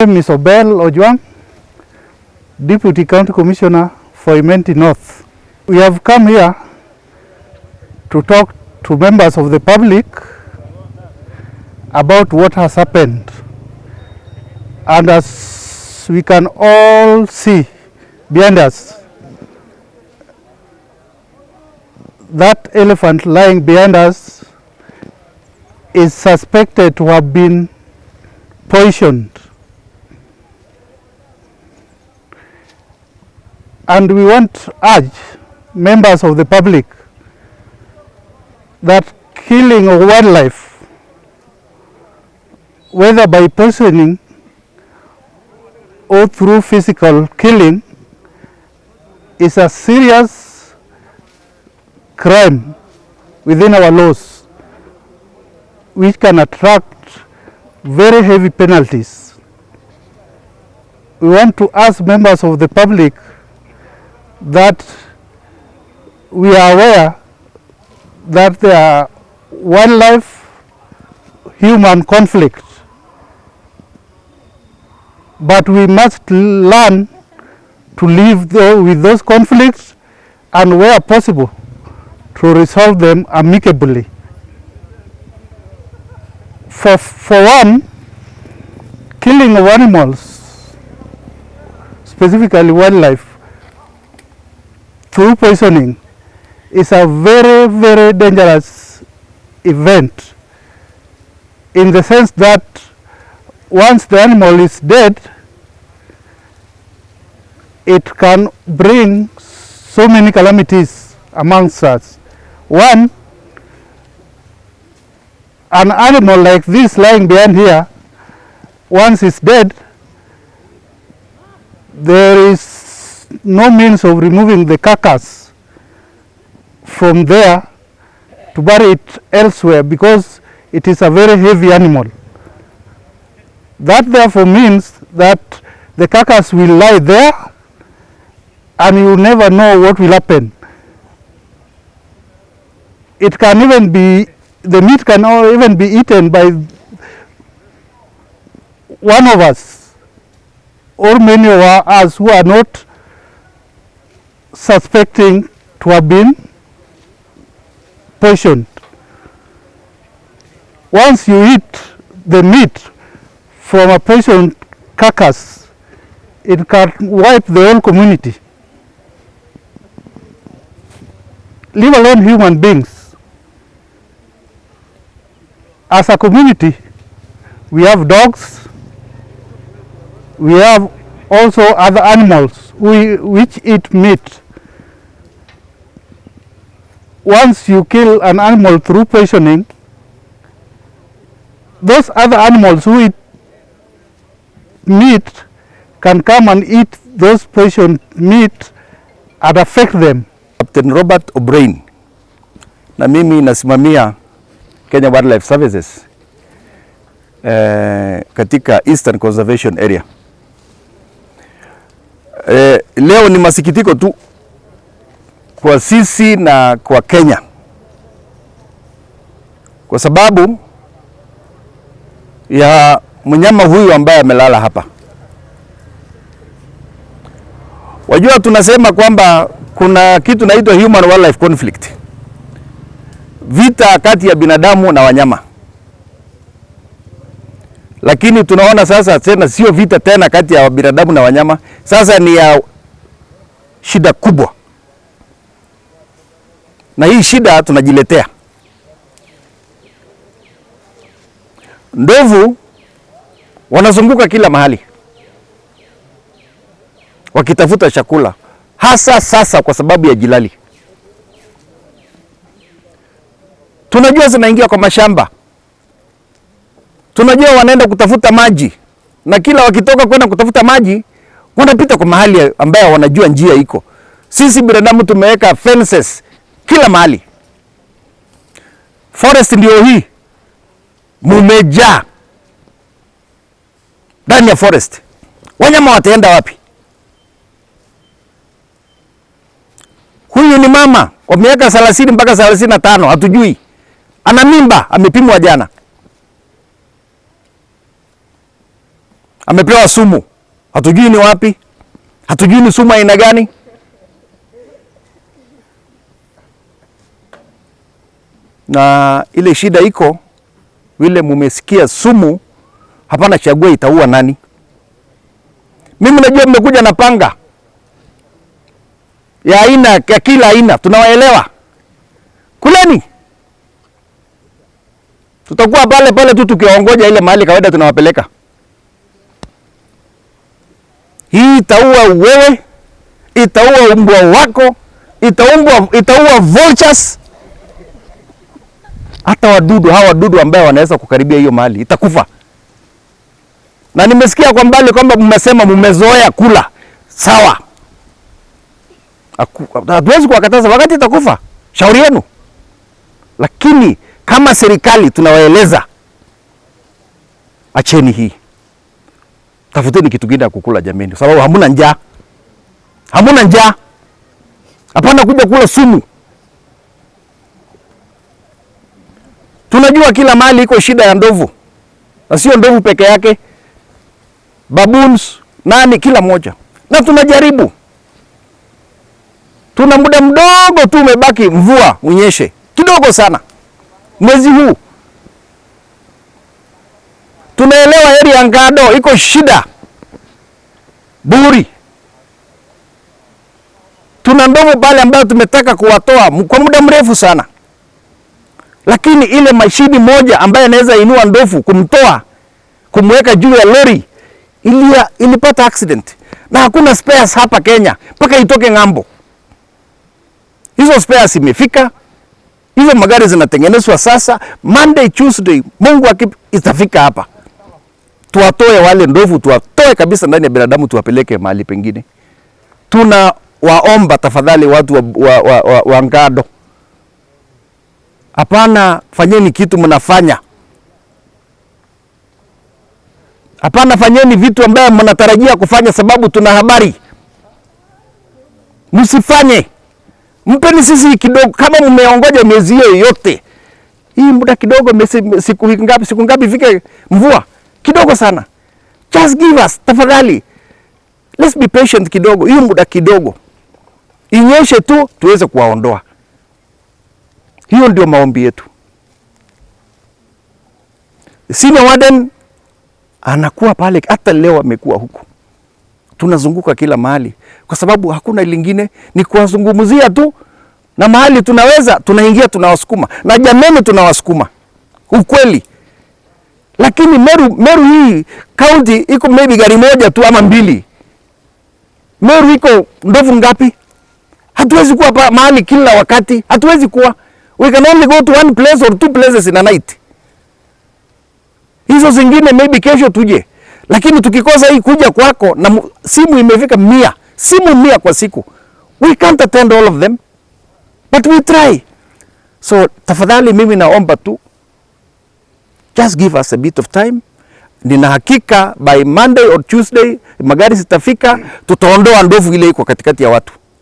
Name is Obel Ojwang, Deputy County Commissioner for Imenti North. We have come here to talk to members of the public about what has happened. And as we can all see behind us, that elephant lying behind us is suspected to have been poisoned. And we want to urge members of the public that killing of wildlife, whether by poisoning or through physical killing, is a serious crime within our laws, which can attract very heavy penalties. We want to ask members of the public that we are aware that there are wildlife human conflict, but we must learn to live with those conflicts and where possible to resolve them amicably. For one, killing of animals, specifically wildlife, through poisoning is a very, very dangerous event, in the sense that once the animal is dead, it can bring so many calamities amongst us. One, an animal like this lying behind here, once it's dead, there is no means of removing the carcass from there to bury it elsewhere, because it is a very heavy animal. That therefore means that the carcass will lie there and you never know what will happen. It can even be, the meat can even be eaten by one of us or many of us who are not suspecting to have been poisoned. Once you eat the meat from a poisoned carcass, it can wipe the whole community, leave alone human beings. As a community, we have dogs, we have also other animals which eat meat. Once you kill an animal through poisoning, those other animals who eat meat can come and eat those poisoned meat and affect them. Captain Robert O'Brien, na mimi nasimamia Kenya Wildlife Services katika Eastern Conservation Area. Leo ni masikitiko tu kwa sisi na kwa Kenya, kwa sababu ya mnyama huyu ambaye amelala hapa. Wajua, tunasema kwamba kuna kitu naitwa human wildlife conflict, vita kati ya binadamu na wanyama. Lakini tunaona sasa tena sio vita tena kati ya binadamu na wanyama, sasa ni ya shida kubwa, na hii shida tunajiletea. Ndovu wanazunguka kila mahali wakitafuta chakula, hasa sasa kwa sababu ya jilali. Tunajua zinaingia kwa mashamba, tunajua wanaenda kutafuta maji, na kila wakitoka kwenda kutafuta maji wanapita kwa mahali ambayo wanajua njia iko. Sisi binadamu tumeweka fences kila mahali. Forest ndio hii, mumejaa ndani ya forest. Wanyama wataenda wapi? Huyu ni mama wa miaka 30 mpaka 35, hatujui. Ana mimba, amepimwa jana. Amepewa sumu, hatujui ni wapi, hatujui ni sumu aina gani. Na ile shida iko vile mumesikia sumu, hapana chagua itaua nani. Mimi najua mmekuja na panga ya aina ya kila aina, tunawaelewa. Kuleni, tutakuwa pale pale tu tukiongoja ile mahali kawaida tunawapeleka. Hii itaua wewe, itaua umbwa wako, itaua vultures, hata wadudu hawa wadudu ambao wanaweza kukaribia hiyo mahali itakufa. Na nimesikia kwa mbali kwamba mmesema mmezoea kula, sawa, hatuwezi kuwakataza, wakati itakufa, shauri yenu. Lakini kama serikali tunawaeleza, acheni hii, tafuteni kitu kingine ya kukula jameni, sababu hamuna njaa, hamuna njaa. Hapana kuja kula sumu. Tunajua kila mahali iko shida ya ndovu, na sio ndovu peke yake, baboons nani, kila moja, na tunajaribu. Tuna muda mdogo tu umebaki, mvua unyeshe kidogo sana mwezi huu. Tunaelewa heri ya Ngado iko shida Buri, tuna ndovu pale ambayo tumetaka kuwatoa kwa muda mrefu sana, lakini ile mashini moja ambayo inaweza inua ndovu kumtoa kumweka juu ya lori ilipata accident, na hakuna spares hapa Kenya mpaka itoke ng'ambo. Hizo spares imefika, hizo magari zinatengenezwa sasa. Monday, Tuesday, Mungu itafika hapa, tuwatoe wale ndovu, tuwatoe kabisa ndani ya binadamu, tuwapeleke mahali pengine. Tunawaomba tafadhali watu wa Ngado, hapana, fanyeni kitu mnafanya. Hapana, fanyeni vitu ambayo mnatarajia kufanya, sababu tuna habari. Msifanye, mpeni sisi kidogo. Kama mmeongoja miezi hiyo yote hii, muda kidogo, siku ngapi ifike mvua kidogo sana, just give us tafadhali, let's be patient kidogo, hiyo muda kidogo inyeshe tu tuweze kuwaondoa. Hiyo ndio maombi yetu. Senior warden anakuwa pale, hata leo amekuwa huku, tunazunguka kila mahali, kwa sababu hakuna lingine, ni kuwazungumzia tu, na mahali tunaweza tunaingia, tunawasukuma, na jameni, tunawasukuma ukweli. Lakini Meru hii county iko maybe gari moja tu ama mbili. Meru iko ndovu ngapi? Hatuwezi kuwa mahali kila wakati, hatuwezi kuwa. We can only go to one place or two places in a night. Hizo zingine maybe kesho tuje, lakini tukikosa hii kuja kwako na simu imefika 100, simu 100 kwa siku, we can't attend all of them, but we try. So tafadhali mimi naomba tu, just give us a bit of time. Nina hakika by Monday or Tuesday magari zitafika, tutaondoa ndovu ile iko katikati ya watu.